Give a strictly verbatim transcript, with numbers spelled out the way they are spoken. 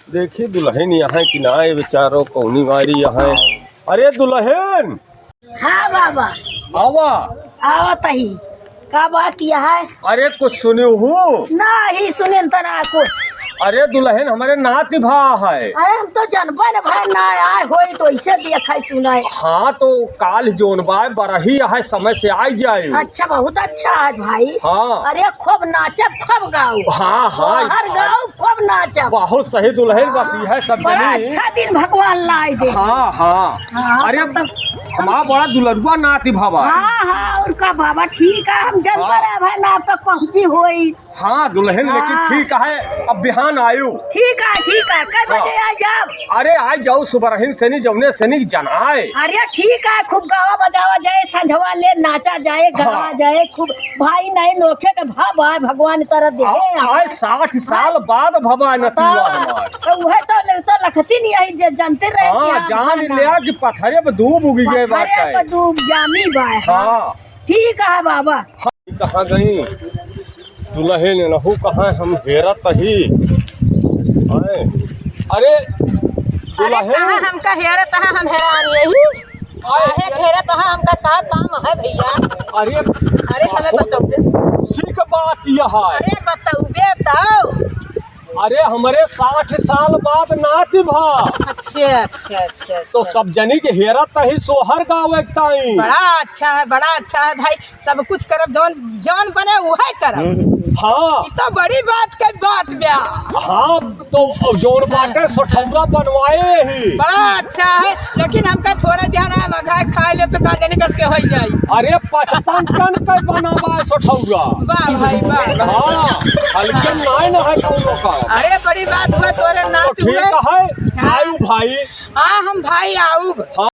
देखी दुलहिन यहाँ कि नाहीं, बेचारो कौनी मारी यहाँ। अरे दुलहिन! हाँ बाबा। आवा। आवत ही। का बात यह है? अरे कुछ सुन्यो हू? नाहीं सुनेन तना कुछ। अरे दुलहिन हमरे नाती भा है। अरे हम तो जनबे न भाई ना आए होई तो इसे देखा सुनाए। हाँ तो काल जोन बाय बरही है समय से आई जाए। अच्छा बहुत अच्छा है भाई। हाँ। अरे खूब नाचब खूब गाओ। हाँ, हाँ। हर गाओ खूब नाचब। बहुत सही दुलहिन बस यह सब बड़ा जनी। अच्छा दिन भगवान लाए दे। हाँ, हाँ। हाँ, अरे तब तो हमार बड़ा दुलरुआ नाती भवा। हाँ, हाँ, और का बाबा ठीक है, हम जन हाँ। पर है भाई ना अब तक पहुँची होई। हाँ दुलहिन लेकिन हाँ। ठीक है, अब बिहान आयु। ठीक है, ठीक है, कै हाँ। बजे आ जाब? अरे आ जाओ सुबरहिन सेनी जौने सेनी जनाए। अरे ठीक है, खूब गावा बजावा जाए, संझवा ले नाचा जाए, गावा हाँ। जाए खूब। भाई नाहीं नोखे के भा भाई भगवान तरह दे आ, दे। आए साठ साल बाद भवा नतिया हमार। तो उहे तो ले, तो लखती नहीं आई जे जानते रहे कि हाँ, हाँ, जान हाँ, लिया ना। कि पथरे पे दूब उगी गए पथरे बाटे। पे दूब जामी बा, हाँ। हाँ। ठीक है बाबा। कहाँ गई? दुलहिन नहु कहाँ हम हेरत ही। आए। अरे, अरे दुलहिन। कहाँ हमका हेरत है, हम हेरान यही। आए। काहे घेरत है, हमका का काम है भैया? अरे, अरे हमें बहुत बताओ। खुशी के बात यह है। अरे बताओ बे तो। अरे हमरे साठ साल बाद नाती भा। अच्छा, अच्छा, अच्छा, तो अच्छा। सब जनी के हेरत ही सोहर गावे के ताई। बड़ा अच्छा है, बड़ा अच्छा है भाई। सब कुछ करब, जौन, जौन बने उहे करब। हाँ। ई तो बड़ी बात के बात बा। हाँ, तो जौन बाटे सठौरा बनवाए ही। बड़ा अच्छा है, लेकिन हमका थोड़ा ध्यान है, मगर खाए ले तो का जाने करके हो जाई। अरे पचपन टन के बनावा सठौरा। वाह भाई वाह। हाँ, हल्के नाय ना है कौनो का। अरे बड़ी बात हुआ तोरे तो नात ठीक हुए। है, हाँ। आयु भाई। हाँ हम भाई आउब। हाँ।